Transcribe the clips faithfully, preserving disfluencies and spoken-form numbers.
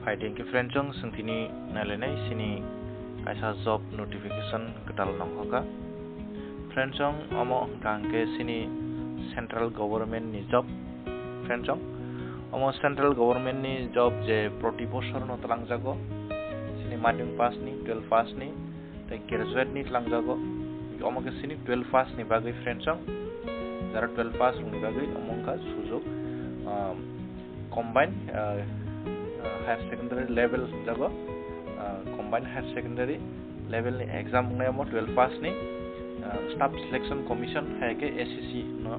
Hai, thank you, friend chong, sing tini nailainai sini kaisa job notification kwtal nongkhoka. Friend chong, omo hwnkha hwnkhe sini central government ni job. Friend chong, omo central government ni job je proti bosor no twlangjago. Sini madhyamik pass ni, twelve pass ni, tei graduate ni twlangjago. Omo khe sini twelve pass ni bagwi, friend chong. Jara twelve pass rokni bagwi omo wngkha sujok, um, combined, uh, uh, higher secondary level hwnjago. Uh, combined higher secondary level ni exam wngnai omo twelve pass ni, uh, Staff Selection Commission hai khe S S C no.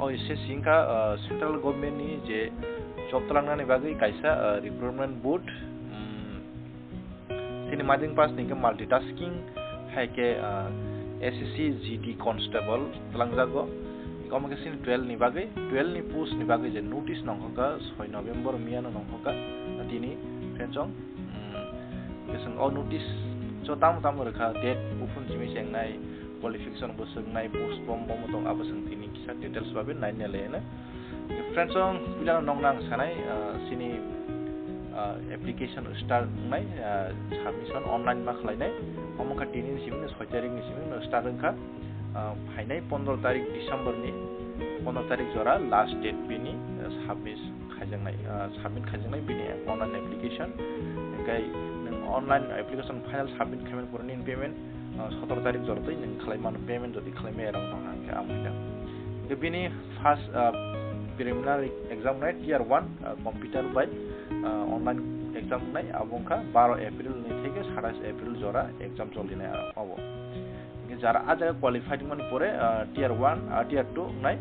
O S S C wngkha, uh, central government ni je job twlangnani bagwi kaisa, uh, recruitment board. Um, Sini madhyamik pass ni khe multitasking, hai khe, ah, S S C G D constable twlangjago. Omo khe sini twelve ni bagwi, twelve ni post ni bagwi je notice nongkhoka, soi November miya no nongkhoka, tini, friend chong, um, khe chwng o notice cho tamo tamo rwkha, date buphun simi chengnai, qualification bo swngnai, post bom bom tong, abo chwng tini kisa details babe nai nai lai no. Friends, ang puila nong nang sanai, ah, sini, ah, application start wngnai, ah, submission online ma khlainai. Omo kha tini ni simi, soi tarik ni simi start wngkha. Ah, phainai pondro tarik December ni, pondro tarik jora last date bini, ah, submit khaijaknai, ah, submit khaijaknai bini online application. Hingkai nwng online application final submit khaimani pore nini payment, ah, sotoro tarik jora twi nwng khlai mano, payment jodi khlai maya rang tong hangkhe amo hwnka. Hingke bini first, ah, preliminary exam wngnai tier one, ah, computer bai, ah, online exam wngnai, abo wngkha baro April ni theke satais April jora exam cholinai abo. Hingke jara a jaga qualified wngmani pore, ah, tier one, ah, tier two wngnai,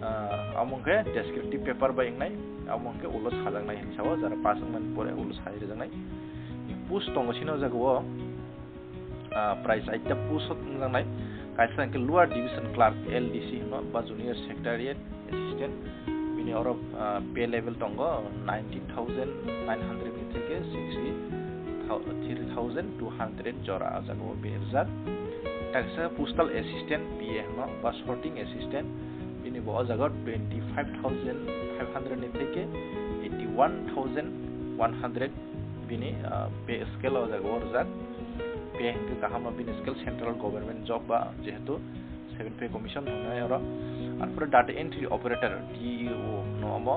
ah, amo wngkhe descriptive paper bai wngnai, amo wngkhe ulo sajaknai hinwi sao, jara pass wngmani pore ulo sai rijaknai. Post tongo sini o jaga o. Ah, prai chaita post wngjaknai. Kaisa hwnkhe Lower Division Clerk, L D C hino, ba Junior Secretariat Assistant. Bini oro, ah, pay level tongo nineteen thousand nine hundred ni theke sixty three thousand two hundred jora, ah jaga o bini rijak. Taksa Postal Assistant, P A hino, ba Sorting Assistant. Bini bo o jaga twenty five thousand five hundred ni theke eighty one thousand one hundred bini, ah, pay scale o jaga o rijak. Pay hingke kaham no bini scale central government job ba jehetu seven pay commission hwngnai oro. Arpore data entry operator, D E O no omo,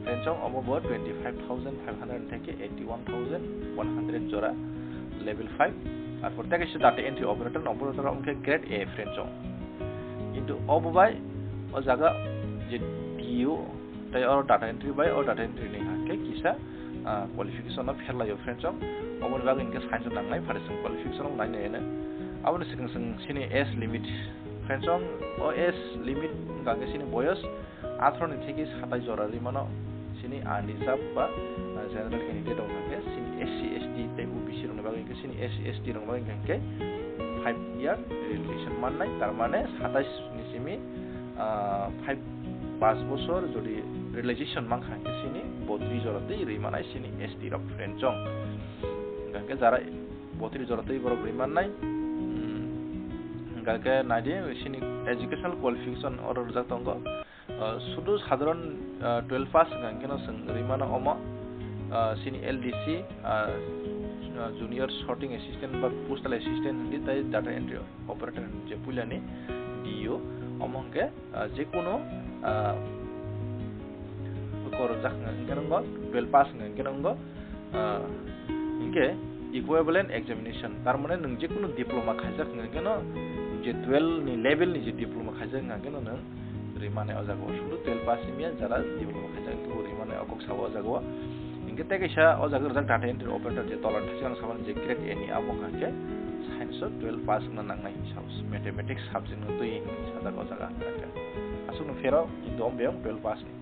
friends, omo bo twenty five thousand five hundred theke eighty one thousand one hundred jora level five. Arpore teke se data entry operator no operator wngkhe grade A, friends. Kintu obo bai o jaga je D E O tei oro data entry bai o data entry ni hingke kisa, ah, qualification no pherlaio, friends. Oboni bagwi hingke science nangnai, pharising qualification no nai nai. Aboni swkang swkang sini age limit, friends, o age limit hingke sini boyos atharo ni theke satais jora rimano sini unreserved ba, ah, general candidate rok hingke sini S C, S T tei O B C rokni bagwi hingke sini S C, S T rokni bagwi hingke five year relaxation mannai, tar mane satais ni simi, ah, five, pas bosor jodi relaxation mankha hingke sini botris jora tei rwi manai sini S T rok, friends. Hingke jara botris jora tei borok rwi mannai, hmm, hingke naidi sini educational qualification oro rijak tongo. Ah, sudu sadharon, ah, twelve pass hingke no chwng rwi mano omo, ah, sini L D C, ah, ah, Junior Sorting Assistant ba Postal Assistant hingke tei data entry operator je puilani D E O, omo hingke, ah, jekunu, ah, korojak hingke nongo twelve pass hingke nongo, ah, hingke equivalent examination, tar mane nwng jekunu diploma khaijak hingke no, je twelve ni level ni je diploma khaijak hingke no nwng rimane o jaga o, sudu twelve pass ni miya jara diploma khaijak hingke bo rimane o kok sao o jaga o. Hingke tei kaisa o jaga rijak data entry operator je tola thasi ang sabani je grade A ni abo hingke science o twelve pass wngna nangnai hinwi sao, mathematics subject no twi hinwi sajak o jaga hingke. Aswk no phero, kintu o beyong twelve pass ni.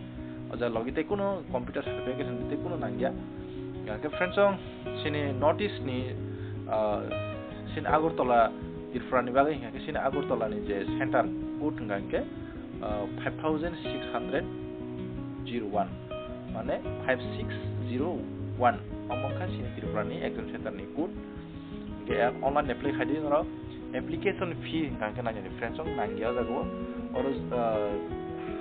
O jaga logi tei kuno computer certification tei kuno nangya. Hingke friends, sini notice ni, ah, sini Agartala Tripura ni bagwi hingke sini Agartala ni je center code hingke, ah, five thousand six hundred zero one, mane five six zero one, omo wngkha sini Tripura ni exam center ni code. Hingke online apply khaidi norok, application fee hingka hingke nangya ni friends, ang nangya o jaga o, oro, ah,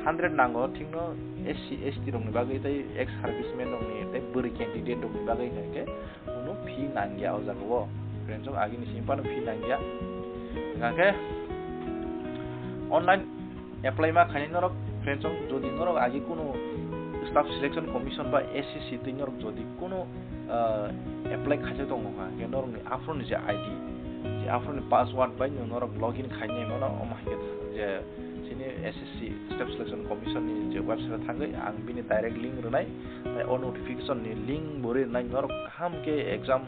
hundred nango, thikno S C, S T rokni bagwi tei ex serviceman rokni tei bwrwi candidate rokni bagwi hwnkhe kunu fee nangya o jaga o. Friends, chwng agini simi phano fee nangya. Hwnkhe online apply ma khainai norok, friends, chwng jodi norok agi kunu Staff Selection Commission ba S S C twi norok jodi kunu, ah, apply khaijak tongkha, hwnkhe norokni aphuruni je I D, je aphuruni password bai norok login khainai mano, omo hai khe je chini S S C Staff Selection Commission ni je website o thangwi ang bini direct link rwnai, tai o notification ni link bo rwnai norok kaham khe exam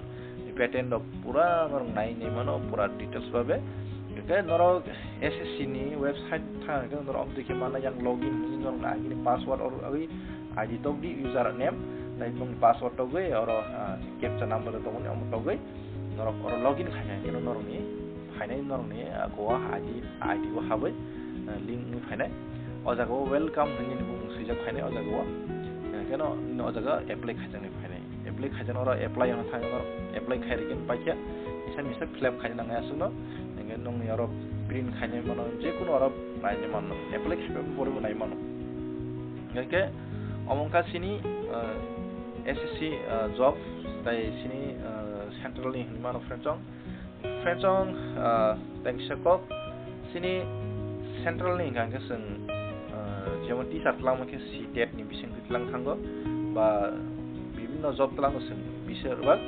pattern rok pura norok nai nai mano, pura details babe. Hwnkhe norok S S C ni website thang khe norok omo twi khe mana yang login hinwi norok agini password or oi I D tokdi, user name, tai nokni password togwi oro, ah, captcha number tongmani omo togwi norok oro login khaina hwnkhe norokni phainai norokni, ah, kowa I D, I D o habwi, ah, link wngwi phainai. O jaga o welcome hinwi bumung swijak phainai o jaga o. Ah, keno o jaga apply khaijaknai phainai. Apply khaijak oro apply hwnwi thang oro apply khai rikhe paikha. Misa misa fill up khaina nangnai aswkno. Hwnkhe nokni oro print khainai mano, je kono oro nainai mano. Apply khaiba borwi bo nai mano. Hwnkhe omo wngkha chini, ah, S S C, ah, job, tai chini, ah, central ni hinwi mano, friends, chwng. Friends, chwng, ah, tei kisa kok chini central ni hwnkha khe chwng, ah, jemon teacher twlangma khe C tet ni bising twi twlang thango, ba bibinno job twlango chwng bising bak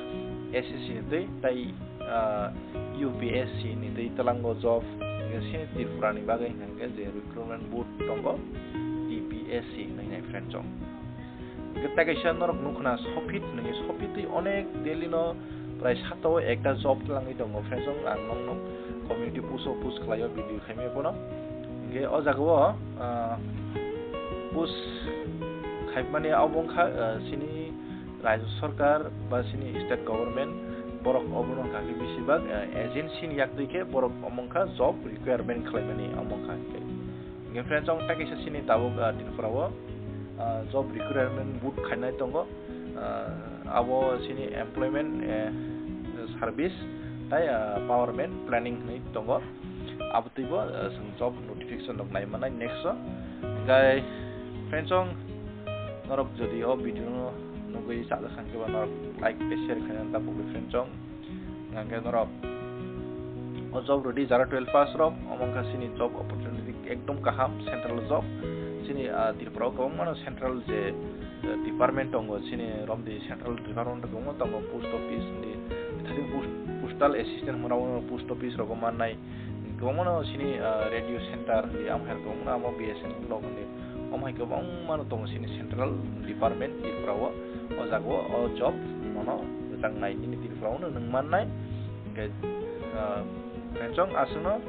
S S C ni twi tai, ah, U P S C ni twi twlango job, hwnkhe chini Tripura ni bagwi hwnkha khe je recruitment board tongo, T P S C hinwi nai, friends, chwng. Hwnkhe tei kaisa norok nukha na, Sopit hinwi, Sopit twi onek Delhi no prai sata o ekta job twlangwi tongo, friends, chwng ang nokno community post o post khlaio, video khaimaya phano. Hwnkhe o jaga o, ah, post khaimani abo wngkha, ah, chini Rajya Sarkar ba chini state government borok obono wngkha khe bisi bak, ah, agency ni yak twi khe borok omo wngkha job requirement khlaimani omo wngkha khe. Hwnkhe friends, chwng tei kaisa chini tabuk, ah, Tripura o, ah, job requirement board khainai tongo, ah, abo chini employment, eh, service tai, ah, empowerment planning hinwi tongo. Abo twibo, ah, chwng job notification rok nai manai next o. Hwnkhe friends, chwng norok jodi o video no nugwi chajak kha hwnkhe ba norok like tei share khaina ta pugwi, friends, chwng. Hwnkhe norok o job rwdi jara twelve pass rok, omo wngkha chini job opportunity ekdom kaham, central job. Chini, ah, Tripura o kwbangma no central je, eh, department tongo, chini romdi central department kwbangma tongo, post office ni, thani post, postal assistant hwnwi rok post office rogo mannai, kwbangma no chini, ah, radio center di, amo hai kwbangma no amo B S N L rok hinwi, omo hai kwbangma no tongo chini central department Tripura o. O jaga o, o job nono rwchapnai nini Tripura o nwng mannai. Hwnkhe, ah, friends, chwng aswkno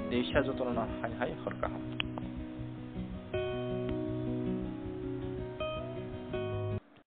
teisa jotono hai hai hor kaham.